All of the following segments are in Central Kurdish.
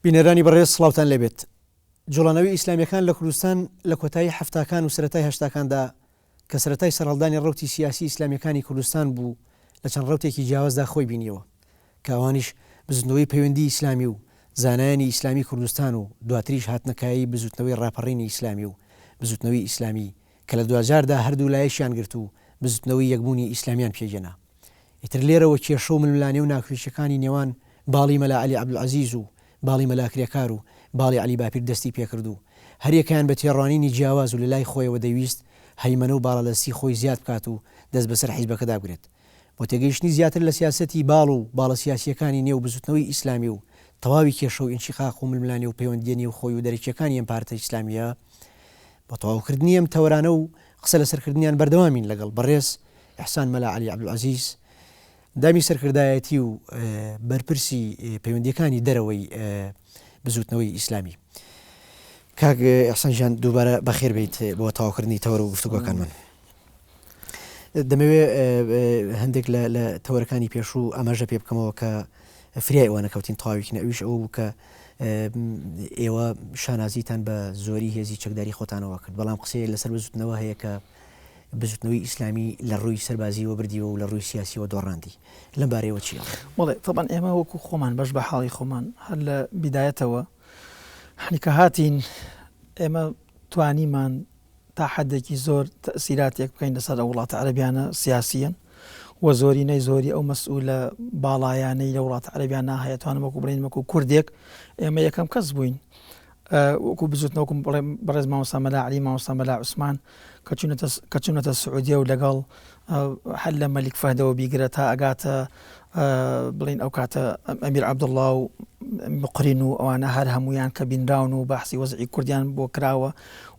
بینەرانی بەڕێز سڵاوتان لێبێت. جوڵانەوەی ئیسلامیەکان لە کوردستان لە کۆتایی حەفتاکان و سەرەتای هەشتاکاندا کە سەرەتای سەرهەڵدانی ڕەوتی سیاسی ئیسلامیەکانی کوردستان بوو لە چەند ڕەوتێکی جیاوازدا خۆی بینیەوە کە ئەوانیش بزوتنەوەی پەیوەندی ئیسلامی و زانایانی ئیسلامی کوردستان و دواتریش هاتنە کایەی بزوتنەوەی ڕاپەڕینی ئیسلامی و بزوتنەوەی ئیسلامی کە لە دواجاردا هەردوو لایەکیان گرت و بزوتنەوەی یەکبوونی ئیسلامیان پێکهێنا. ئیتر لێرەوە کێشە و ململانێ و ناکۆکیەکانی نێوان باڵی مەلا عەلی عەبدولعەزیز و باڵی مەلا کرێکار و باڵی عەلی باپیر دەستی پێکرد و هەریەکەیان بە تێڕوانینی جیاواز و لەلای خۆیەوە دەیویست هەیمەنە و باڵادەستی خۆی زیاد بکات و دەست بەسەر حیزبەکەدا بگرێت. بۆ تێگەیشتنی زیاتر لە سیاسەتی باڵ و باڵە سیاسییەکانی نێو بزوتنەوەی ئیسلامی و تەواوی کێشە و ئینشیقاق و ململانێ و پەیوەندییە نێوخۆی و دەرەکییەکانی ئەم پارتە ئیسلامییە، بۆ تەواوکردنی ئەم تەوەرانە و قسە لەسەرکردنیان بەردەوامین لەگەڵ بەڕێز ئیحسان مەلا عەلی عەبدولعەزیز، ئەندامی سەرکردایەتی و بەرپرسی پەیوەندییەکانی دەرەوەی بزووتنەوەی ئیسلامی. کاک ئیحسان گیان دووبارە بەخێر بێیت بۆ تەواوکردنی تەوەر و گفتوگۆکانمان. دەمەوێ هەندێک لە تەوەرەکانی پێشوو ئاماژە پێ بکەمەوە کە فریای ئەوە نەکەوتین تەواویکن ئەویش ئەوە بوو کە ئێوە شانازیتان بە زۆری هێزی چەکداری خۆتانەوە کرد بەڵام قسەیە لەسەر بزوتنەوە هەیە کە بزوتنەوەی ئیسلامی لە ڕووی سەربازیەوە بردیەوە و لە ڕووی سیاسیەوە دۆڕاندی لەم بارەیەوە چی ئەڵێ؟ بەڵێ تەبعەن ئێمە وەکو خۆمان بەش بە حاڵی خۆمان هەر لە بیدایەتەوە هەنی کە هاتین ئێمە توانیمان تا حەدێکی زۆر تەئسیراتێک بکەین لەسەر ئەو وڵاتە عەرەبیانە سیاسیەن و زۆرینەی زۆری ئەو مەسئولە باڵایانەی لە وڵاتە عەرەبیانە هەیە توانم وەکو بڵێین وەکو کوردێک ئێمە یەکەم کەس بووین وەکو بزوتنەوەکم بڵێ بەڕێز مامۆستا مەلا عەلی مامۆستا مەلا عوسمان کە چوونەتە کە چوونەتە سعودیە و لەگەڵ هەر لە مەلیک فەهدەوە بیگرە تا ئەگاتە بڵین ئەو کاتە ئەمیر عەبدوڵڵا و مقرین و ئەوانە هەر هەمویان کە بینراون و بەحسی وەزعی کوردیان بۆ کراوە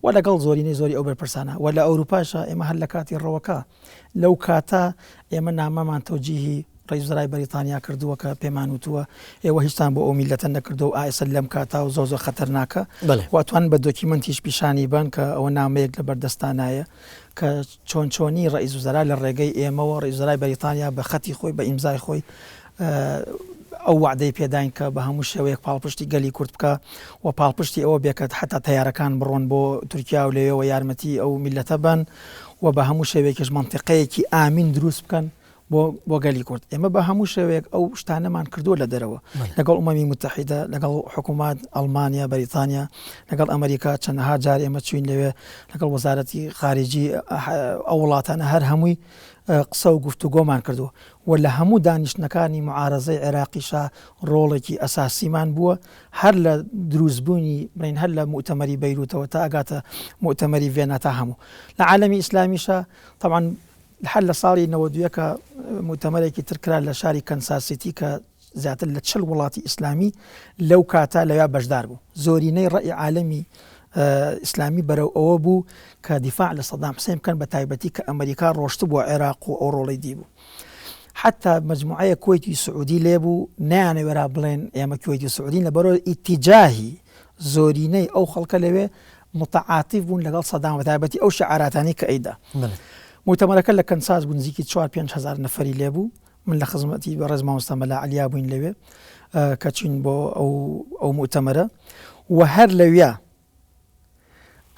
و لەگەڵ زۆرینەی زۆری ئەو بەرپرسانە و لە ئەوروپاشە ئێمە هەر لە کاتی ڕەوەکە لەو کاتە ئێمە نامەمان تەوجیهی ڕئیس وزەرای بەریتانیا کردووە کە پێمان وتووە ئێوە هیچتان بۆ ئەو میللەتە نەکردووە و ئایسە لەم کاتە و زۆر زۆر خەتەرناکە و ئەتوانن بە دۆکیمەنتیش پیشانی بەن کە ئەوە نامەیەک لە بەردەستانایە کە چۆن چۆنی ڕئیس وزەرا لە ڕێگەی ئێمەوە ڕئیس وزەرای بەریتانیا بە خەتی خۆی بە ئیمزای خۆی ئەو وەعدەی پێداین کە بە هەموو شێوەیەک پاڵپشتی گەلی کورد بکا و پاڵپشتی ئەوە بێ کە حەتا تەیارەکان بڕۆن بۆ تورکیا و لەوێوە یارمەتی ئەو میللەتە بەن و بە هەموو شێوەیەکیش مەنتیقەیەکی ئامین دروست بکەن بۆ بۆ گەلی کورد. ئێمە بە هەموو شێوەیەک ئەو شتانەمان کردووە لە دەرەوە لەگەڵ ئومەمی موتەحیدە، لەگەڵ حکوومەت ئەڵمانیا، بەریتانیا، لەگەڵ ئەمریکا چەندەها جار ئێمە چووین لەوێ لەگەڵ وەزارەتی خارجی ئەو وڵاتانە هەر هەمووی قسە و گفتوگۆمان کردووە و لە هەموو دانیشتنەکانی موعارەزەی عێراقیشا ڕۆڵێکی ئەساسیمان بووە هەر لە دروستبوونی بڵێین هەر لە موئتەمەری بەیروتەوە تا ئەگاتە موئتەمەری ڤێنا تا هەموو لە عالەمی ئیسلامیشا تەبعەن هەر لە ساڵی 91 کە موئتەمەرێکی تر کرا لە شاری کەنساس سیتی کە زیاتر لە 40 وڵاتی ئیسلامی لەو کاتە لەویا بەشدار بوو زۆرینەی ڕەئی عالەمی ئیسلامی بەرەو ئەوە بوو کە دیفاع لە سەدام حسێن بکەن بە تایبەتی کە ئەمریکا ڕۆشتبووە عێراق و ئەو ڕۆڵەی دیبوو حتا مجموعەیە کوەیتی سعودی لێبوو نەیانەوێرا بڵێن ئێمە کوەیتی سعودین لەبەرەوە ئیتیجاهی زۆرینەی ئەو خەڵکە لەوێ متعاتیف بوون لەگەڵ سەدام بە تایبەتی ئەو شعاراتانی کە ئەیدا موتەمەرەکە لە کەنساس بوو نزیکی 4 5 هزار نەفەری لێبوو من لە خزمەتی بەڕێز مامۆستا مەلا عەلیا بووین لەوێ کە چوین بۆ ئەو ئەو موتەمەرە و هەر لەویا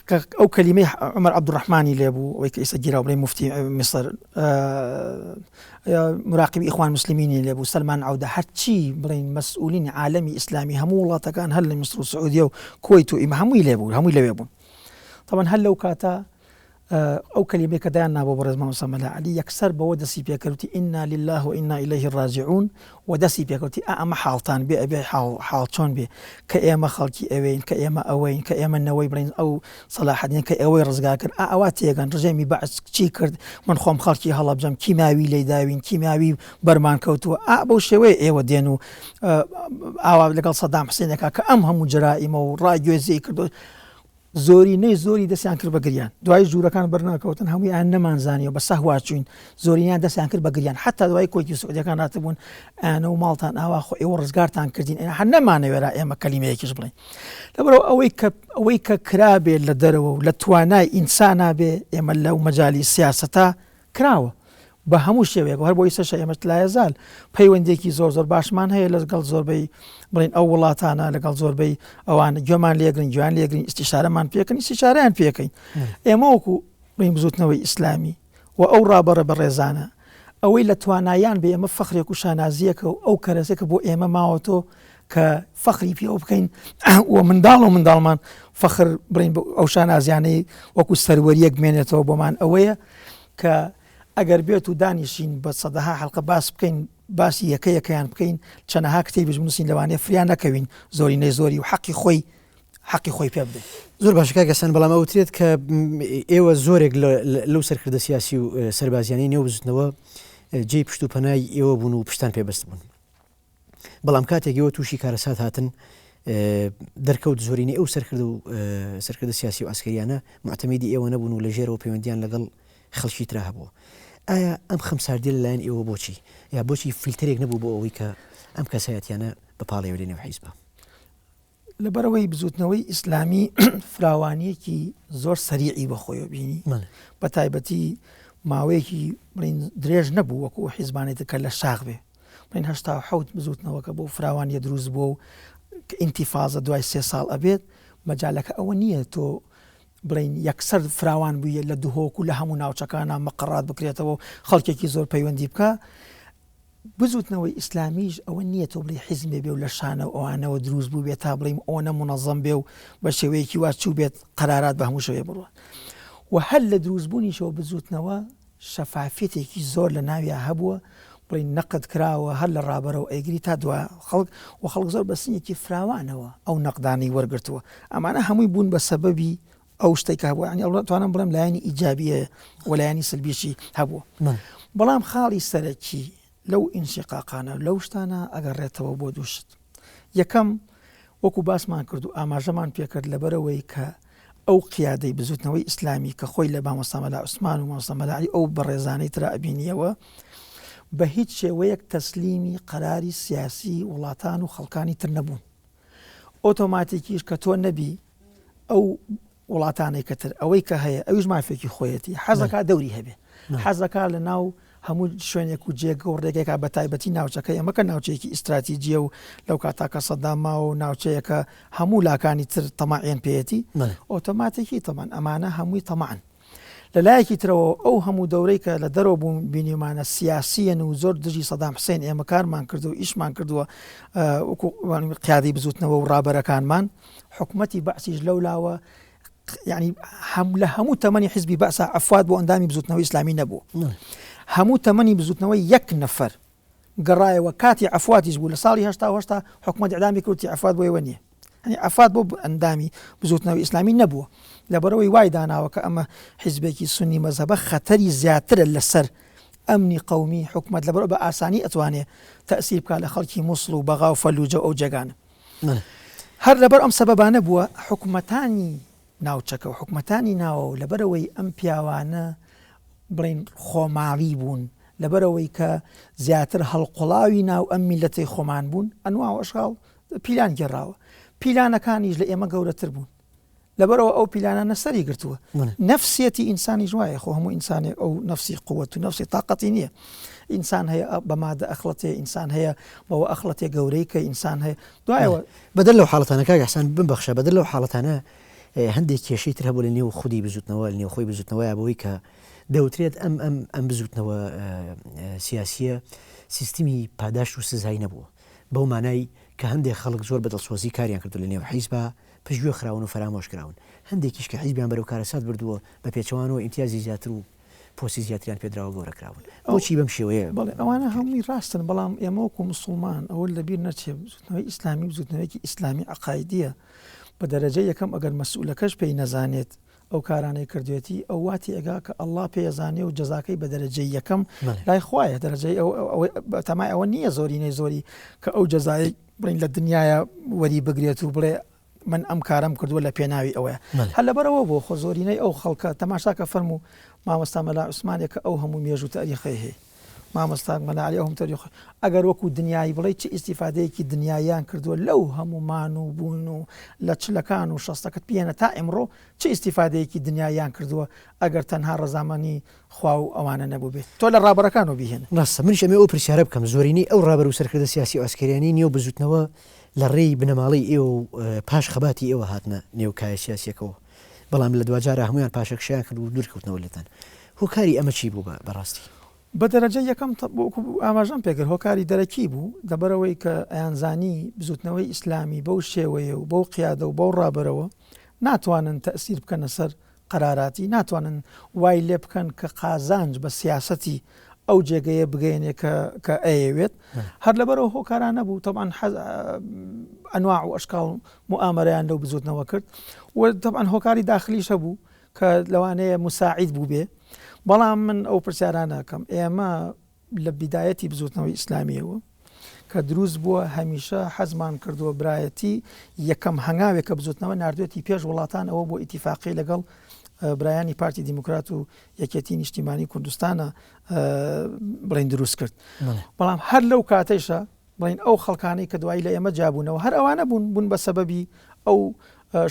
کە ئەو کەلیمەی عمر عەبدولڕەحمانی لێ بوو ئەوەی کە ئێستا گیراو بڵێ مفتی میسر مراقبی ئیخوان مسلمینی لێ بوو سەلمان عەودە هەرچی بڵین مەسئولین عالەمی ئیسلامی هەموو وڵاتەکان هەر لە میسر و سعودیە و کوەیت و ئیمە هەمووی لێ بوو هەمووی لەوێ بوون طبعا هەر لەو کاتە ئەو کەلیمەی کە دایان نابوو بەڕێز مامۆستا مەلا عەلی یەکسەر بەوە دەستی پێکرد وتی انا للە و انا الیه راجعون و دەستی پێکرد وتی ئا ئەمە حاڵتان بێ ئەبێ حاڵ حاڵ چۆن بێ کە ئێمە خەڵکی ئەوێین کە ئێمە ئەوەین کە ئێمە نەوەی بڵێین ئەو سەلاحەدین کە ئێوەی ڕزگار کرد ئا ئەوا تێگەن ڕژێمی بەعس چی کرد من خۆم خەڵکی هەڵەبجەم کیمیاوی لێی داوین کیمیاوی بەرمان کەوتووە ئا بەو شێوەیە ئێوە دێن و ئاوا لەگەڵ سەدام حسێنەکە کە ئەم هەموو جەرائیمە و ڕاگوێزی کردو زۆرینەی زۆری دەستیان کرد بە گریان دوایی ژوورەکان بەرناکەوتن هەموویان نەمانزانیەوە بە سەهوا چوین زۆرینیان دەستیان کرد بە گریان حتا دوایی کۆیتی سعودیەکان هاتبوون ئەیانە و ماڵتان ئاوا خۆ ئێوە ڕزگارتان کردین ئێمە هەر نەمانەوێرا ئێمە کەلیمەیەکیش بڵێین لەبەرئەوە ئەوەی کە ئەوەی کە کرابێ لە دەرەوە و لە توانای ئینسانا بێ ئێمە لەو مەجالی سیاسەتا کراوە. بە هەموو شێوەیەک و هەر بۆ ئیسەشە ئێمەش لایەزال پەیوەندیەکی زۆر زۆر باشمان هەیە لەگەڵ زۆربەی بڵین ئەو وڵاتانە لەگەڵ زۆربەی ئەوان گوێمان لێگرن گویان لێگرین ئیسیشارەمان پێکەن ئیسیشارەیان پێکەین ئێمە وەکو بڵین بزوتنەوەی ئیسلامی و ئەو ڕابەڕە بەڕێزانە ئەوەی لە توانایان بێ ئێمە فەخرێک و شانازیەکە و ئەو کەرەسێکە بۆ ئێمە ماوەتۆ کە فەخری پێوە بکەین و منداڵ و منداڵمان فەخر بڵین ئەو شانازیانەی وەکو سەروەریەک بمێنێتەوە بۆمان ئەوەیە کە ئەگەر بێت و دانیشین بە سەدەها حەلقە باس بکەین باسی یەکە یەکەیان بکەین چەنەها کتێبیش بنووسین لەوانەیە فریا نەکەوین زۆرینەی زۆری و حەقی خۆی حەقی خۆی پێ بدەین. زۆر باشە کاک حسێن، بەڵام ئەوترێت کە ئێوە زۆرێک لەو سەرکردە سیاسی و سەربازیانەی نێو بزوتنەوە جێی پشت و پەنای ئێوە بوون و پشتان پێ بەست بوون. بەڵام کاتێک ئێوە تووشی کارەسات هاتن دەرکەوت زۆرینەی ئەو سەرکردە و سەرکردە سیاسی و عەسکەریانە موعتەمیدی ئێوە نەبوون و لە ژێرەوە پەیوەندیان لەگەڵ خەڵکی ترا هەبووە. ئایا ئەم خەمساردیە لەلایەن ئێوە بۆچی؟ یا بۆچی فیلتەرێک نەبوو بۆ ئەوەی کە ئەم کەسایەتیانە بپاڵێوێ لە نێو حیزبا؟ لەبەرئەوەی بزوتنەوەی ئیسلامی فراوانیەکی زۆر سەریعی بەخۆیەوە بینی بە تایبەتی ماوەیەکی بڵین درێژ نەبوو وەکو حیزبانی تر کە لە شاخ بێ بڵین 87 بزوتنەوەکە بۆ فراوانیە دروست بووە و ئینتیفازە دوای سێ ساڵ ئەبێت مەجالەکە ئەوە نییە تۆ بڵین یەکسەر فراوان بوویە لە دهۆک و لە هەموو ناوچەکانە مەقڕات بکرێتەوە و خەڵکێکی زۆر پەیوەندی بکە بزوتنەوەی ئیسلامیش ئەوە نیە تۆ بڵێی حیزبێ بێ و لە شانە و ئەوانەوە دروست بووبێ تا بڵێیم ئەوەنە مونەزەم بێ و بە شێوەیەکی وا چووبێت قەرارات بە هەموو شێوەیە بڕوات و هەر لە دروست بوونیشەوە بزوتنەوە شەفافیەتێکی زۆر لە ناویا هەبووە بڵێین نەقد کراوە هەر لە ڕابەرەوە ئەیگری تا دوا خەڵک و خەڵک زۆر بە سنگێکی فراوانەوە ئەو نەقدانەی وەرگرتووە ئەمانە هەمووی بوون بە سەبەبی ئەو شتەی کە هەبووە یانی ئەوڕۆ توانم بڵێم لایەنی ئیجابی هەیە و لایەنی سلبیشی هەبووە بەڵام خاڵی سەرەکی لەو ئینشیقاقانە لەو شتانە ئەگەڕێتەوە بۆ دوو شت یەکەم وەکو باسمان کرد و ئاماژەمان پێکرد لەبەرەوەی کە ئەو قیادەی بزوتنەوەی ئیسلامی کە خۆی لە مامۆستا مەلا عوسمان و مامۆستا مەلا عەلی ئەو بەڕێزانەی ترا ئەبینیەوە بە هیچ شێوەیەک تەسلیمی قەراری سیاسی وڵاتان و خەڵکانی تر نەبوون ئۆتۆماتیکیش کە تۆ نەبی ئەو وڵاتانەی کە تر ئەوەی کە هەیە ئەویش مافێکی خۆیەتی حەزەکا دەوری هەبێ حەزەکا لە ناو هەموو شوێنێک و جێگە و ڕێگەێکا بە تایبەتی ناوچەکە ئێمە کە ناوچەیەکی ئیستراتیجیە و لەو کاتا کە سەدام ماوە و ناوچەیەکە هەموو لاکانی تر تەماعیان پێیەتی ئۆتۆماتیکی تەمان ئەمانە هەمووی تەماعن لە لایەکی ترەوە ئەو هەموو دەورەی کە لە دەرەوە بوون بینیومانە سیاسییەن و زۆر دژی سەدام حسێن ئێمە کارمان کردو و ئیشمان کردووە وەکو قیادەی بزوتنەوە و ڕابەرەکانمان حکومەتی بەعسیش لەو لاوە یعنی هەم لە هەموو تەمەنی حزبی بەعسا عەفوات بۆ ئەندامی بزوتنەوەی ئیسلامی نەبوو هەموو تەمەنی بزوتنەوەی یەک نەفەر گەڕایەوە کاتی عەفواتیش بوو لە ساڵی 88 حکومەت ئیعدامی کرد وتی عەفوات بۆ ئێوە نییە یعنی عەفوات بۆ ئەندامی بزوتنەوەی ئیسلامی نەبووە لەبەرئەوەی وای داناوە کە ئەمە حیزبێکی سوننی مەزهەبە خەتەری زیاترە لەسەر ئەمنی قەومی حکومەت لەبەرئەوە بە ئاسانی ئەتوانێ تەئسیر بکات لە خەڵکی موسڵ و بەغا و فەلوجە و ئەو جێگانە هەر لەبەر ئەم سەبەبانە بووە حکومەتانی ناوچەکە و حکومەتانی ناوەوە لەبەرئەوەی ئەم پیاوانە بڵێین خۆماڵی بوون لەبەرئەوەی کە زیاتر هەڵقوڵاوی ناو ئەم میلەتەی خۆمان بوون ئەنوا و ئەشکاڵ پیلان گێڕاوە پیلانەکانیش لە ئێمە گەورەتر بوون لەبەرئەوە ئەو پیلانانە سەری گرتووە نەفسیەتی ئینسانیش وایە خۆ هەموو ئینسانێک ئەو نەفسی قوت و نەفسی تاقەتی نییە ئینسان هەیە بە مادە ئەخڵەتێ ئینسان هەیە بەوە ئەخڵەتێ گەورەی کە ئینسان هەیە دوایەوە بەدەر لەو حاڵەتانە کاک حسان بمبەخشە بەدەر لەو حاڵەتانە هەندێک کێشەی تر هەبوو لە نێو خودی بزوتنەوە لە نێوخۆی بزوتنەوەیە بەوەی کە دەوترێت ئەم ئەم ئەم بزوتنەوە سیاسیە سیستمی پاداشت و سزای نەبووە بەو مانای کە هەندێک خەڵک زۆر بە دڵسۆزی کاریان کردو لە نێو حیزبا پشتگوێ خراون و فەرامۆش کراون هەندێکیش کە حیزبیان بەرەو کارەسات بردووە بە پێچەوانەوە ئیمتیازی زیاتر و پۆستی زیاتریان پێدراوە گەورە کراون بۆچی بەم شێوەیە؟ بەڵێ ئەوانە هەمووی ڕاستن بەڵام ئێمە وەکو مسوڵمان ئەوە لەبیر نەچێ بزوتنەوەی ئیسلامی بزوتنەوەیەکی ئیسلامی عەقایدیە بە دەرەجەی یەکەم ئەگەر مەسئولەکەش پێی نەزانێت ئەو کارانەی کردوێتی ئەو وا تێئەگا کە ئەڵڵا پێی ئەزانێ و جەزاکەی بە دەرەجەی یەکەم لای خوایە دەرەجەی ئەو ئەوەی تەمای ئەوە نییە زۆرینەی زۆری کە ئەو جەزای بڵین لە دنیاە وەری بگرێت و بڵێ من ئەم کارەم کردووە لە پێناوی ئەوەیە هەر لەبەرەوە بۆ خۆ زۆرینەی ئەو خەڵکە تەماشاکە فەرموو مامۆستا مەلا عوسمانێک کە ئەو هەموو مێژوو تاریخەی هەیە. مامۆستا مەلا عەلی ئەو هەموو تەوجیه خۆی ئەگەر وەکوو دنیایی بڵێی چ ئیستیفادەیەکی دنیاییان کردووە لەو هەموو مان و بوون و لە چلەکان و شەستەکەت بیێنە تا ئیمڕۆ چ ئیستیفادەیەکی دنیاییان کردووە ئەگەر تەنها ڕەزامەنی خوا و ئەوانە نەبووبێ تۆ لە ڕابەرەکانەوە بیهێنە. ڕاستە منیش ئەمەوێ ئەو پرسیارە بکەم زۆرینەی ئەو ڕابەر و سەرکردە سیاسی و عەسکەریانەی نێو بزوتنەوە لە ڕێی بنەماڵەی ئێوە و پاش خەباتی ئێوە هاتنە نێو کایە سیاسیەکەوە بەڵام لە دواجارا هەموویان پاشەکشەیان کرد و دوورکەوتنەوە لێتان هۆکاری ئەمە چی بوو بە ڕاستی؟ بە دەرەجەی یەکەم وەکو ئاماژەم پێکرد هۆکاری دەرەکی بوو لەبەرئەوەی کە ئەیانزانی بزوتنەوەی ئیسلامی بەو شێوەیە و بەو قیادە و بەو ڕابەرەوە ناتوانن تەئسیر بکەنە سەر قەراراتی ناتوانن وای لێ بکەن کە قازانج بە سیاسەتی ئەو جێگەیە بگەیەنێ کە کە ئەیەوێت هەر لەبەر ئەو هۆکارانە بوو تەبعەن حەز ئەنواع و ئەشکاڵ موئامەرەیان لەو بزوتنەوە کرد و تەبعەن هۆکاری داخلیش هەبوو کە لەوانەیە موساعید بووبێ بەڵام من ئەو پرسیارانە ئەکەم ئێمە لە بیدایەتی بزوتنەوەی ئیسلامیەوە کە دروست بووە هەمیشە حەزمان کردووە برایەتی یەکەم هەنگاوێک کە بزوتنەوە ناردوێتی پێش وڵاتان ئەوە بۆ ئیتیفاقی لەگەڵ برایانی پارتی دیموکرات و یەکێتی نیشتیمانی کوردستانە بڵین دروست کرد بەڵام هەر لەو کاتێشە بڵێین ئەو خەڵکانەی کە دوایی لە ئێمە جیابوونەوە هەر ئەوانە بوون بوون بە سەبەبی ئەو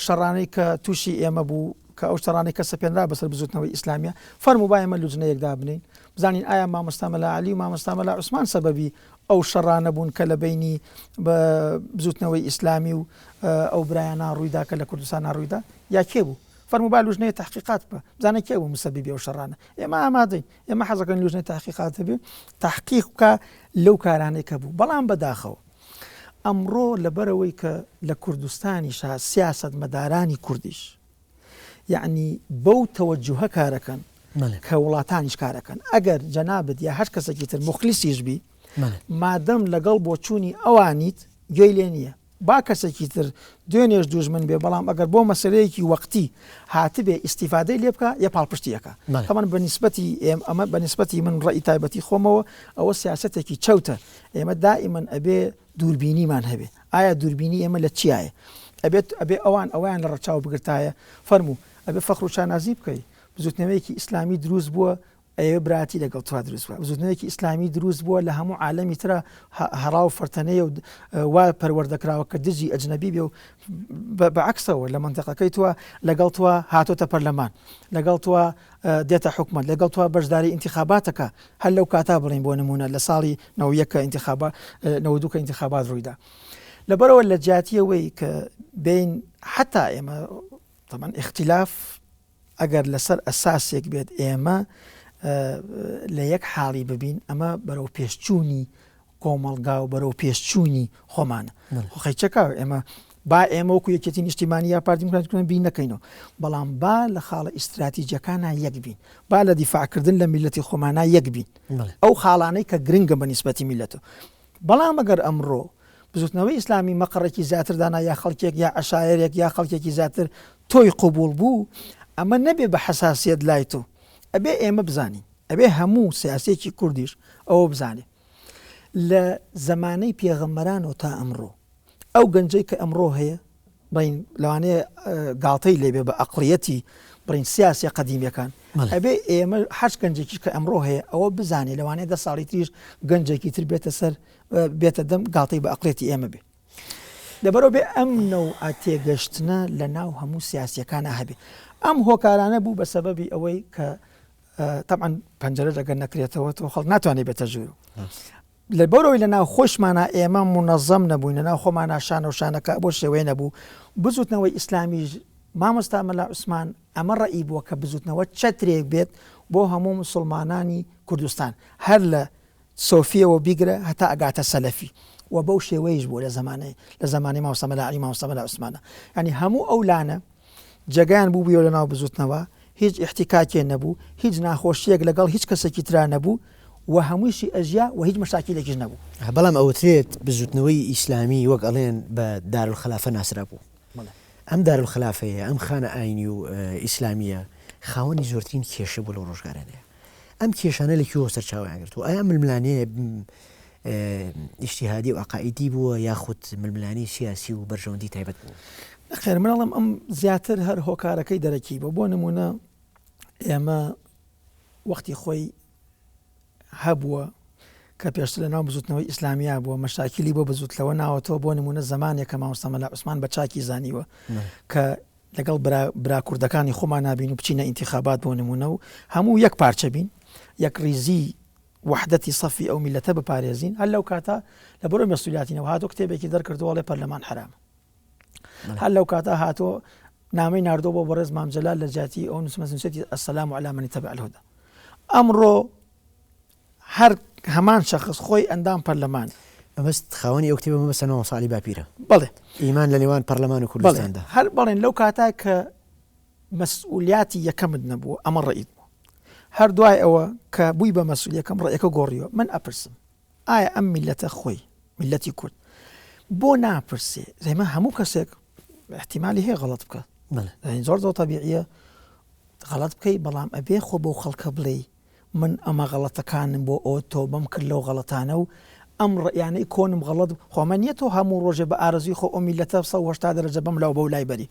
شەڕانەی کە تووشی ئێمە بوو کە ئەو شەڕانەی کە سەپێنرا بەسەر بزوتنەوەی ئیسلامیە فەرموو با ئێمە لوجنەیەک دابنێین بزانین ئایا مامۆستا مەلا عەلی و مامۆستا مەلا عوسمان سەبەبی ئەو شەڕانە بوون کە لە بەینی بە بزوتنەوەی ئیسلامی و ئەو برایانە ڕوویدا کە لە کوردستان ڕوویدا یا کێ بوو فەرموو با لوجنەیە تحقیقات بکە بزانە کێ بوو مسەبیبی ئەو شەڕانە ئێمە ئامادەین ئێمە حەزەکەین لوجنەی تحقیقات هەبێ تحقیق بکا لەو کارانەی کە بوو بەڵام بەداخەوە ئەمڕۆ لەبەرەوەی کە لە کوردستانیشا سیاسەتمەدارانی کوردیش یەعنی بەو تەوەجوهە کارەکەن کە وڵاتانیش کارەکەن ئەگەر جەنابت یا هەر کەسێکی تر موخلیسیش بی مادەم لەگەڵ بۆچوونی ئەوانیت گوێی لێ نییە با کەسێکی تر دوێنێش دوژمن بێ بەڵام ئەگەر بۆ مەسەلەیەکی وەقتی هاتبێ ئیستیفادەی لێ بکا یە پاڵپشتی ئەکا تەبعەن بە نیسبەتی ئێم ئەمە بە نیسبەتی من ڕەئی تایبەتی خۆمەوە ئەوە سیاسەتێکی چەوتە ئێمە دائیمەن ئەبێ دووربینیمان هەبێ ئایا دووربینی ئێمە لە چیایە ئەبێت ئەبێ ئەوان ئەوەیان لە ڕەچاو بگرتایە فەرموو ئەبێ فەخر و شانازی بکەی بزوتنەوەیەکی ئیسلامی دروست بووە ئەیەوێ برایەتی لەگەڵ توا دروست بکا. بزوتنەوەیەکی ئیسلامی دروست بووە لە هەموو عالەمی ترا هەڕا و فەرتەنەیە و وا پەروەردە کراوە کە دژی ئەجنەبی بێ و بە عەکسەوە لە مەنتەقەکەی توا لەگەڵ توا هاتۆتە پەرلەمان لەگەڵ توا دێتە حکومەت لەگەڵ توا بەشداری ئینتیخاباتەکە هەر لەو کاتا بڵین بۆ نمونە لە ساڵی 91 کە ئینتیخابا 92 کە ئینتیخابات ڕوویدا لەبەرەوە لە جیاتیەوەی کە بین حتا ئێمە طبعا اختلاف ئەگەر لەسەر ئەساسێک بێت ئێمە لە یەک حاڵی ببین ئەمە بەرەو پێشچوونی کۆمەڵگا و بەرەو پێشچوونی خۆمانە خۆخەیچەکە ئێمە با ئێمە وەکو یەکێتی نیشتیمانی یا پارتی دیموکراتی کوردستان بیر نەکەینەوە بەڵام با لە خاڵە ئیستراتیجەکانە یەک بین با لە دیفاعکردن لە میلەتی خۆمانە یەک بین ئەو خاڵانەی کە گرنگە بە نیسبەتی میلەتەوە بەڵام ئەگەر ئەمڕۆ بزوتنەوەی ئیسلامی مەقەڕێکی زیاتر دانا یا خەڵکێک یا عەشایەرێک یا خەڵکێکی زیاتر تۆی قبوڵ بوو ئەمە نەبێ بە حەساسیەت لای تۆ ئەبێ ئێمە بزانین ئەبێ هەموو سیاسیەکی کوردیش ئەوە بزانێ لە زەمانەی پێغەمبەرانەوە تا ئەمڕۆ ئەو گەنجەی کە ئەمڕۆ هەیە بڵین لەوانەیە گاڵتەی لێبێ بە ئەقڵیەتی بڵین سیاسیە قەدیمیەکان ئەبێ ئێمە هەر گەنجێکیش کە ئەمڕۆ هەیە ئەوە بزانێ لەوانەیە دە ساڵی تریش گەنجێکی تر بێتە سەر بێتە دەم گاڵتەی بە ئەقڵێتی ئێمە بێ لەبەرەوە بێ ئەم نەوعە تێگەشتنە لە ناو هەموو سیاسیەکانە هەبێ ئەم هۆکارانە بوو بە سەبەبی ئەوەی کە تەبعەن پەنجەرەش ئەگەر نەکرێتەوە تۆ خەڵک ناتوانێت بێتە ژوور لەبەرئەوەی لەناو خۆشمانا ئێمە مونەزەم نەبووین، لەناو خۆمانا شانە و شانەکە بەو شێوەیە نەبوو، بزووتنەوەی ئیسلامیش مامۆستا مەلا عوسمان ئەمە ڕەئی بووە کە بزووتنەوە چەترێک بێت بۆ هەموو موسوڵمانانی کوردستان هەر لە سۆفیەوە بیگرە هەتا ئەگاتە سەلەفی و بەو شێوەیش بووە لە زەمانەی لە زەمانەی مامۆستا مەلا عەلی مامۆستا مەلا عوسمانە یانی هەموو ئەو لانە جێگایان بووبوویەوە لەناو بزووتنەوە، هیچ ئیحتیکاکێ نەبوو، هیچ ناخۆشییەک لەگەڵ هیچ کەسێکی ترا نەبوو و هەموویشی ئەژیا و هیچ مەشاکیلێکیش نەبوو. بەڵام ئەوترێت بزووتنەوەی ئیسلامی وەک ئەڵێن بە دارالخلافە ناسرابوو. ئەم دارالخلافەیە، ئەم خانە ئاینی و ئیسلامییە خاوەنی زۆرترین کێشە بووە لەو ڕۆژگارانەیا. ئەم کێشانە لە کوێوە سەرچاوەیان گرتووە؟ ئایا ململانێ ئیجتیهادی و عەقائیدی بووە یاخود ململانێی سیاسی و بەرژەوەندی تایبەت بووە؟ نەخێر من ئەڵێم ئەم زیاتر هەر هۆکارەکەی دەرەکی بووە بۆ نموونە ئێمە وەختی خۆی هەبووە. کە پێشتر لە ناو بزوتنەوەی ئیسلامیا بووە مەشاکیلی بۆ بزوتلەوە ناوەتەوە بۆ نمونە زەمانێک کە مامۆستا مەلا عوسمان بە چاکی زانیوە کە لەگەڵ برا برا کوردەکانی خۆمان نابین و بچینە ئینتیخابات بۆ نمونە و هەموو یەک پارچە بین یەک ڕیزی وەحدەتی سەفی ئەو میلەتە بپارێزین هەر لەو کاتە لە بەرەو مەسئولیاتینەوە هاتۆ کتێبێکی دەرکردووە ئەڵێ پەرلەمان حەرامە هەر لەو کاتە هاتۆ نامەی ناردۆ بۆ بەڕێز مام جەلال لە جیاتی ئەو نووسمە نووسێتی السلام علی من اتبع الهدى ئەمڕۆ هەر هەمان شەخص خۆی ئەندام پەرلەمان. مەبەست خاوەنی ئەو کتێبە مەبەستە مامۆستا عەلی باپیرە. بەڵێ. ئیمان لە نێوان پەرلەمان و کوردستاندا. بەڵێ هەر بەڵێن لەو کاتە کە مەسئولیاتی یەکەمت نەبووە ئەمە ڕەئیت بوو. هەر دوای ئەوە کە بووی بە مەسئول یەکەم ڕەئیەکە گۆڕیوە. من ئەپرسم ئایا ئەم میللەتە خۆی میللەتی کورد بۆ ناپرسێ ئێمە هەموو کەسێک احتیمالی هەیە غەڵەت بکات. بەڵێ. زۆر زۆر تەبیعیە غەڵەت بکەی بەڵام ئەبێ خۆ بەو خەڵکە بڵێی من ئەمە غەڵەتەکانم بۆ ئەوە تۆبەم کرد لەو غەڵەتانە و ئەم ڕەئیانەی کۆنم غەڵەت خۆ ئەمە نیە تۆ هەموو ڕۆژێ بە ئارەزووی خۆ ئەو میللەتە 180 دەرەجە بەم لاو بەو لای بەری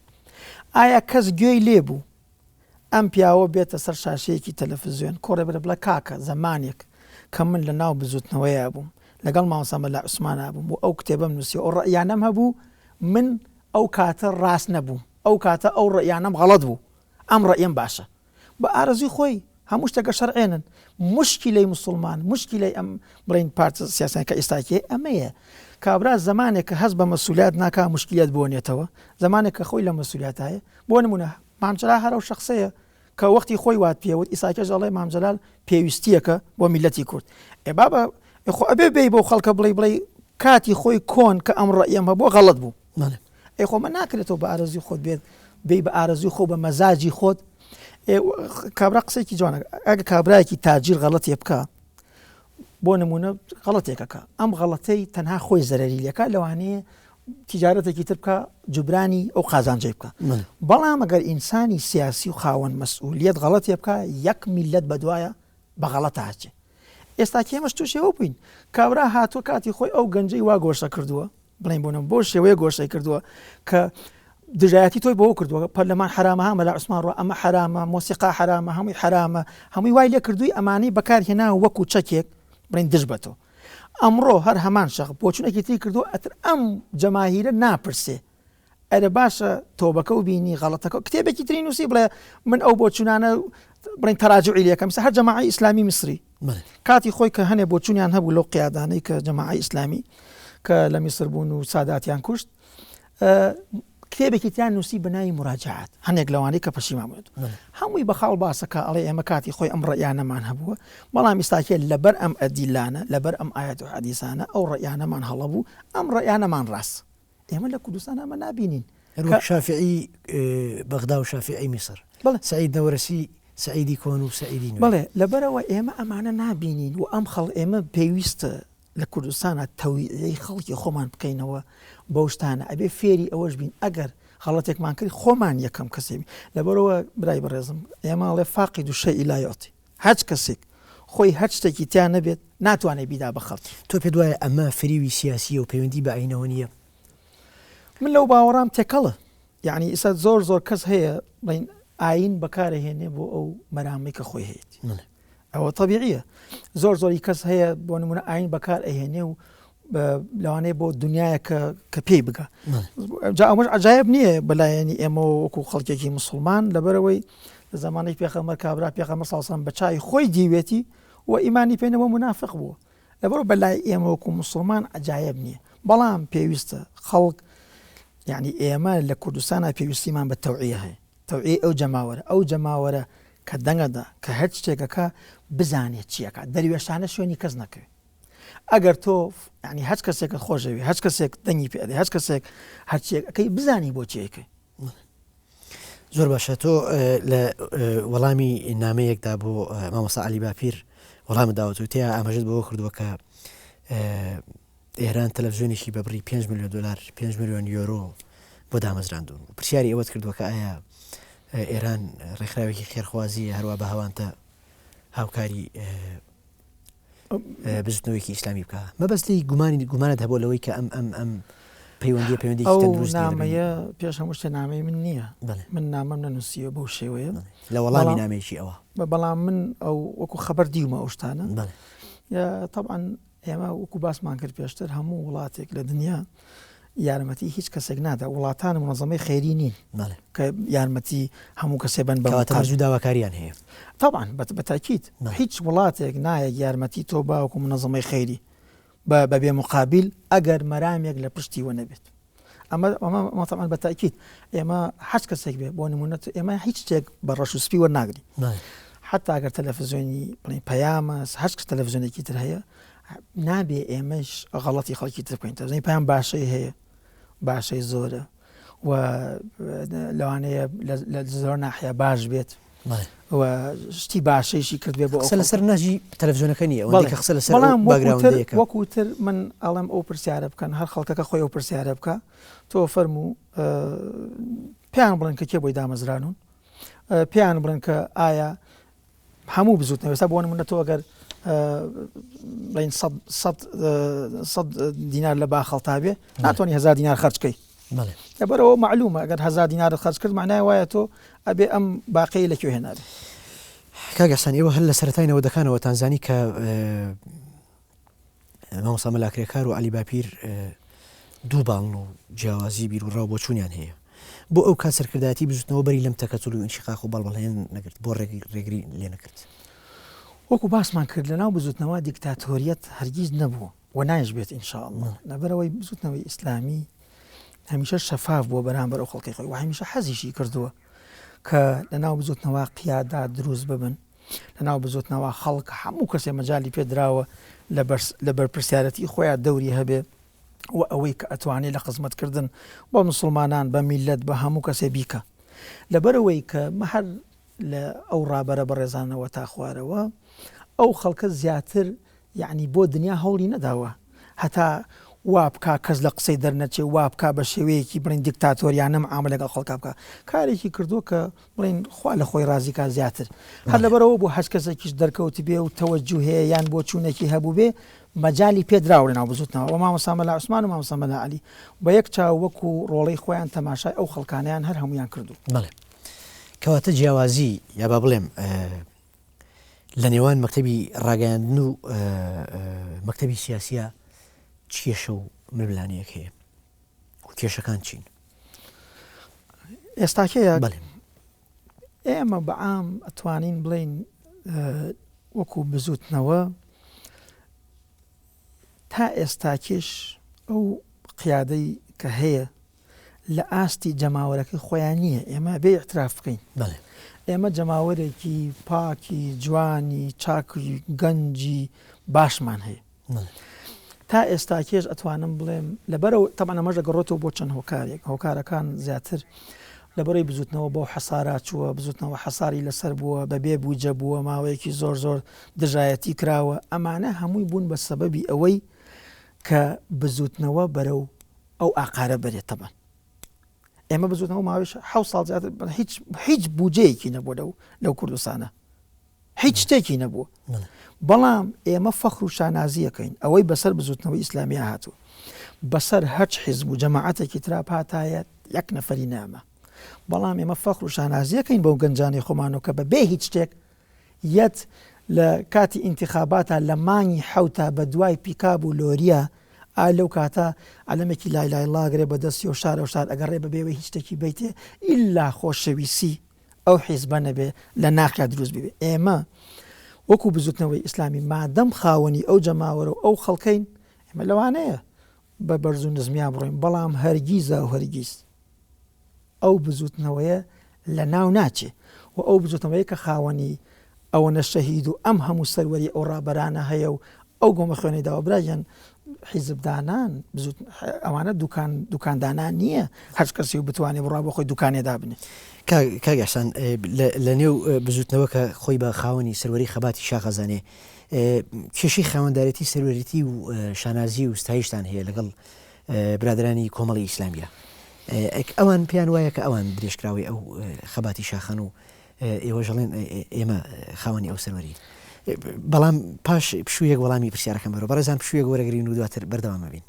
ئایا کەس گوێی لێ بوو ئەم پیاوە بێتە سەر شاشەیەکی تەلەفزیۆن کۆڕێ بڵێ بڵێ کاکە زەمانێک کە من لە ناو بزوتنەوەیا بووم لەگەڵ مامۆستا مەلا عوسمانا بووم و ئەو کتێبەم نووسی ئەو ڕەئیانەم هەبوو من ئەو کاتە ڕاست نەبووم ئەو کاتە ئەو ڕەئیانەم غەڵەت بوو ئەم ڕەئیەم باشە بە ئارەزوی خۆی هەموو شتێک ئەشەرعێنن موشکیلەی موسوڵمان موشکیلەی ئەم بڵێین پارتە سیاسیان کە ئێستاکی هەیە ئەمەیە کابرا زەمانێک کە هەست بە مەسولیات ناکا موشکیلەت بۆ نێتەوە زەمانێک کە خۆی لە مەسولیاتایە بۆ نمونە مام جەلال هەر ئەو شەخسەیە کە وەختی خۆی وات پێوت ئیساکەش ئەڵێ مام جەلال پێویستیەکە بۆ میلەتی کورد ئێ بابە خۆ ئەبێ بێی بۆ خەڵکە بڵێ بڵێ کاتی خۆی کۆن کە ئەم ڕەئیەم هەبووە غەڵەت بوو ئەی خۆ مە ناکرێتەوە بە ئارەزوی خۆت بێت بێی بە ئارەزوی خۆ بە مەزاجی خۆت کابرا قسێکی جوانە ئەگە کابراایەکی تاجیر غەڵەتێ بکە بۆ نمونە غەڵەتێکەکە ئەم غەڵەتەی تەنها خۆی زەرری لەکە لەوانەیە تیجارەتێکی تر بکە جوبرانی ئەو قازانجەی بکە بەڵام ئەگەر ئینسانی سیاسی و خاوەن مەسئولیت غەڵەتێ بکە یەک میلەت بەدوایە بە غەڵەتە هەچێ ئێستا کێمەش تووشەوە بووین کابرا هاتووە کاتی خۆی ئەو گەنجەی وا گۆشە کردووە بڵێن بۆ نمونە بەو شێوەیە گۆشەی کردووە کە دژایەتی تۆی بۆ کردووە پەرلەمان حرامە ها مەلا عوسمان ڕۆ ئەمە حرامە مۆسیقا حرامە هەمووی حرامە هەمووی وای لێ کردووی ئەمانەی بەکار هێنا وەکو چەکێک بڵێن دژ بە تۆ ئەمڕۆ هەر هەمان شەخ بۆچونێکی تری کردووە ئەتر ئەم جەماهیرە ناپرسێ ئەرە باشە تۆبەکە و بینی غەڵەتەکە کتێبێکی تری نووسی بڵێ من ئەو بۆچونانە بڵێن تەراجعی لەکەم هەر جەماعی ئیسلامی میسری کاتی خۆی کە هەنێ بۆچونیان هەبوو لەو قیادانەی کە جەماعی ئیسلامی کە لە میسر بوون و ساداتیان کوشت کتێبێکی تیان نووسی بە ناوی مراجعات هەنێک لەوانەی کە پەشیمان بوون هەمووی بە خاڵ باسەکە ئەڵێ ئێمە کاتی خۆی ئەم ڕەیانەمان هەبووە بەڵام ئیستاکێ لەبەر ئەم ئەدیلانە لەبەر ئەم ئاەت و حەدیسانە ئەو ڕەیانەمان هەڵە بوو ئەم ڕەیانەمان ڕاست ئێمە لە کوردستان ئەمە نابینین. هەر وەک شافیعی بەغدا و شافیعی میسر. بەڵێ. سەعید نەورەسی سەعیدی کۆن و سەعیدی نوێ. بەڵێ لەبەرئەوە ئێمە ئەمانە نابینین و ئەم خەڵ ئێمە پێویستە لە کوردستانا تەویعیەی خەڵکی خۆمان بکەینەوە بەو شتانە ئەبێ فێری ئەوەش بین ئەگەر غەڵەتێکمان کرد خۆمان یەکەم کەسێ بین لەبەرئەوە برای بەڕێزم ئێمە ئەڵێ فاقد الشیء لا یعطی هەچ کەسێک خۆی هەچ شتێکی تیا نەبێت ناتوانێت بیدا بە خەڵکی. تۆ پێت وایە ئەمە فریوی سیاسییە و پەیوەندی بە ئایینەوە نییە؟ من لەو باوەڕام تێکەڵە. یەعنی ئیستا زۆر زۆر کەس هەیە بڵێین ئایین بەکارئەهێنێ بۆ ئەو مەرامەی کە خۆی هەیەتی. ئەوە تەبیعیە. زۆر زۆری کەس هەیە بۆ نمونە ئایین بەکار ئەهێنێ و لەوانەیە بۆ دنیایە کە کە پێی بگا. جا ئەمەش عەجایب نییە بەلایەنی ئێمە وەکو خەڵکێکی مسوڵمان لەبەرئەوەی لە زەمانەی پێخەمبەر کابرا پێخەمبەر صلی اللە علیه و سلم بە چاوی خۆی دیوێتی و ئیمانی پێ نەبووە مونافق بووە لەبەرئەوە بەلای ئێمە وەکو موسڵمان عەجایب نییە بەڵام پێویستە خەڵک یعنی ئێمە لە کوردستانە پێویستیمان بە تەوعیە هەیە تەوعیەی ئەو جەماوەرە ئەو جەماوەرە کە دەنگەدا کە هەر شتێکەکە بزانێت چیەکە دەروێشانە شوێنی کەس نەکەوێت ئەگەر تۆ ینی هەچ کەسێکت خۆشەوێ هەچ کەسێک دەنگی پێ هەچ کەسێک هەرچێک ئەەکەی بزانی بۆچیەکەی زۆر باشە تۆ لە وەڵامی نامەیەکدا بۆ مامۆستا عەلی باپیر وەڵامت داوەتەوە تیا ئاماژەت بەوە کردووە کە ئێران تەلەڤزیۆنێکی بە بڕی 5 میلیۆن دلار 5 میلیۆن یۆرۆ بۆ دامەزراندون پرسیاری ئەوەت کردووە کە ئایا ئێران ڕێکخراوێکی خێرخوازی هەروە بە هەوانتە هاوکاری بزوتنەوەیەکی ئیسلامی بکا مەبەست لێی گومانی گومانت هەبووە لەوەی کە ئەم ئەم ئەم پەیوەندیە پەیوەندیەکی ئەو تەندروست نییە لە بەینی نامەیە پێش هەموو شتێ نامەی من نییە بەڵێ من نامەم نەنووسیوە بەو شێوەیە بەڵێ لە وەڵامی بەڵام نامەیەکی ئەوە بەڵام من ئەو وەکو خەبەر دیومە ئەو شتانە بەڵێ تەبعەن. ئێمە وەکو باسمان کرد پێشتر هەموو وڵاتێک لە دنیا یارمەتی هیچ کەسێک نادا وڵاتان منەزەمەی خێری نین کە یارمەتی هەموو کەسێ بن بە مەرج و داواکاریان هەیە طبعا بەتاکیت هیچ وڵاتێک نایە یارمەتی تۆ باوەکو منەزەمەی خێری بە بێ مقابل ئەگەر مەرامێک لە پشتیوە نەبێت ئەمە ئەمە طبعا بە تاکید ئێمە هەچ کەسێک بێ بۆ نمونە ئێمە هیچ شتێک بە ڕەش و سپی وەرناگری حتا ئەگەر تەلەفزیۆنی بڵێن پەیامە هەچ کەس تەلەفزیۆنێکی تر هەیە نابێ ئێمەش غەڵەتی خەڵکی تر بکەین تەلەفزیۆنی پەیام باشەی هەیە باشەی زۆرە و لەوانەیە لە زۆر ناحە باش بێت و شتی باشەیشی کردبێ بۆ قسە لەسەر ناجی تەلەفزیۆنەکە نییە ئەوەندەی کە قسە لەسەر بەڵام باکگراوندەیەکە وەکو تر من ئەڵێم ئەو پرسیارە بکەن هەر خەڵکەکە خۆی ئەو پرسیارە بکە تۆ فەرموو پێیان بڵێن کە کێ بۆی دامەزرانون پێیان بڵێن کە ئایا هەموو بزوتنەوە ئێستا بۆ نمونە تۆ ئەگەر بڵین سەد دینار لە باخەڵتا بێ ناتوانانی هزار دینار خەرجکەی لەبەرەوە معلومە ئەگەر هزار دینارت خەرج کرد معنای وایە تۆ ئەبێ ئەم باقی لە کوێ هێنابێ کاک ئەحسان ئێوە هەر لە سەرەتای نەوەدەکانەوە تانزانی کە مامۆستا مەلا کرێکار و عەلی باپیر دوو باڵن و جیاوازی بیر و ڕاو بۆچوونیان هەیە بۆ ئەو کات سەرکردایەتی بزوتنەوە بەری لەم تەکەتول و ئینشقاق و بەڵبڵێن نەگرت بۆ ڕێگری لێ نەکرد وەکو باسمان کرد لەناو بزوتنەوە دیکتاتۆریەت هەرگیز نەبووە و نایش بێت ان شاء اللە لەبەرئەوەی بزوتنەوەی ئیسلامی هەمیشە شەفاف بووە بەرامبەر ئەو خەڵکی خۆی و هەمیشە حەزیشی کردووە کە لەناو بزوتنەوە قیادات دروست ببن لەناو بزوتنەوە خەڵک هەموو کەسێ مەجای پێدراوە لە بەرپرسیارەتی خۆیان دەوری هەبێ و ئەوەی کە ئەتوانێت لە خزمەتکردن بە مسلمانان بە میلەت بە هەموو کەسێ بیکە لەبەرەوەی کە هەر لە ئەو ڕابەرە بەڕێزانەوە تا خوارەوە ئەو خەڵکە زیاتر یەعنی بۆ دنیا هەوڵی نەداوە هەتا وا بکا کەس لە قسەی دەرنەچێ وا بکا بە شێوەیەکی بڵێین دیکتاتۆریانە معامەلە لەگەڵ خەڵکا بکا کارێکی کردووە کە بڵێین خوا لە خۆی ڕازی کا زیاتر هەر لەبەرەوە بۆ هەچ کەسێکیش دەرکەوتبێ و تەوەجوهێ یان بۆچوونێکی هەبووبێ مەجالی پێدراوە لەناو بزوتنەوە وە مامۆستا مەلا عوسمان و مامۆستا مەلا عەلی بە یەک چاو وەکو ڕۆڵەی خۆیان تەماشای ئەو خەڵکانەیان هەر هەموویان کردوو. بەڵێ کەواتە جیاوازی یا با بڵێم لە نێوان مەکتەبی ڕاگەیاندن و مەکتەبی سیاسیە چ کێشە و ململانێیەک هەیە و کێشەکان چین؟ ئێستاکەیە بەڵێ ئێمە بەعام ئەتوانین بڵین وەکو بزوتنەوە تا ئێستاکێش ئەو قیادەی کە هەیە لە ئاستی جەماوەرەکەی خۆیان نییە ئێمە بێ اعتراف بکەین ئێمە جەماوەرێکی پاکی جوانی چاکی گەنجی باشمان هەیە تا ئێستا کێش ئەتوانم بڵێم لەبەرەوە تەمان ئەمەش دەگەڕێتەوە بۆ چەند هۆکارێک هۆکارەکان زیاتر لەبەرەی بزوتنەوە بۆ حەسارا چووە بزوتنەوە حەساری لەسەر بووە بەبێ بوجە بووە ماوەیەکی زۆر زۆر دژایەتی کراوە ئەمانە هەمووی بوون بە سەبەبی ئەوەی کە بزوتنەوە بەرەو ئەو ئاقارە بەرێت تەبەن ئێمە بزوتنەوە ماوەی حە ساڵ زیاتر هیچ هیچ بودجەیەکی نەبوو لەو لەو کوردستانە هیچ شتێکی نەبوو بەڵام ئێمە فەخر و شانازیەکەین ئەوەی بەسەر بزوتنەوەی ئیسلامیە هاتوو بەسەر هەرچ حیزب و جەماعەتێکی ترا پاتایە یەک نەفەری نامە بەڵام ئێمە فەخر و شانازیەکەین بەو گەنجانی خۆمانەوە کە بە بێ هیچ شتێک یەت لە کاتی ئینتیخاباتا لە مانگی حەوتا بە دوای پیکاب و لۆریە ئا لەو کاتە عەلەمێکی لایلایڵا گرێ بە دەستیەوە شارەو شار ئەگەڕێ بە بێ هیچ شتێکی بەیتێ ئیلا خۆشەویسی ئەو حیزبە نەبێ لە ناخیا دروست ببێ ئێمە وەکو بزوتنەوەی ئیسلامی مادەم خاوەنی ئەو جەماوەرە و ئەو خەڵکەین ئێمە لەوانەیە بە بەرز و نزمیا بڕۆین بەڵام هەرگیزا و هەرگیز ئەو بزوتنەوەیە لە ناو ناچێ و ئەو بزوتنەوەیە کە خاوەنی ئەوەنە شەهید و ئەم هەموو سەروەری ئەو ڕابەرانە هەیە و ئەو گۆمە خوێنەی داوە برا گیان حیزب دانان بزوت ئەوانە دوکان دوکان دانان نییە هەر کەسی و بتوانێ بڕا بۆ خۆی دوکانێ دابنێ. کاک ئیحسان لە نێو بزوتنەوە کە خۆی بە خاوەنی سەروەری خەباتی شاخ ئەزانێ کێشەی خاوەندارێتی سەروەریی و شانازی و ستایشتان هەیە لەگەڵ برادەرانی کۆمەڵی ئیسلامیە ئەوان پێیان وایە کە ئەوان درێژکراوەی ئەو خەباتی شاخەن و ئێوەش ئەڵێن ئێمە خاوەنی ئەو سەروەرین بەڵام پاش پشوویەک وەڵامی پرسیارەکەم بەرەوە بەڕێزان پشوویەک وەرەگرین و دواتر بەردەوام ئەبین.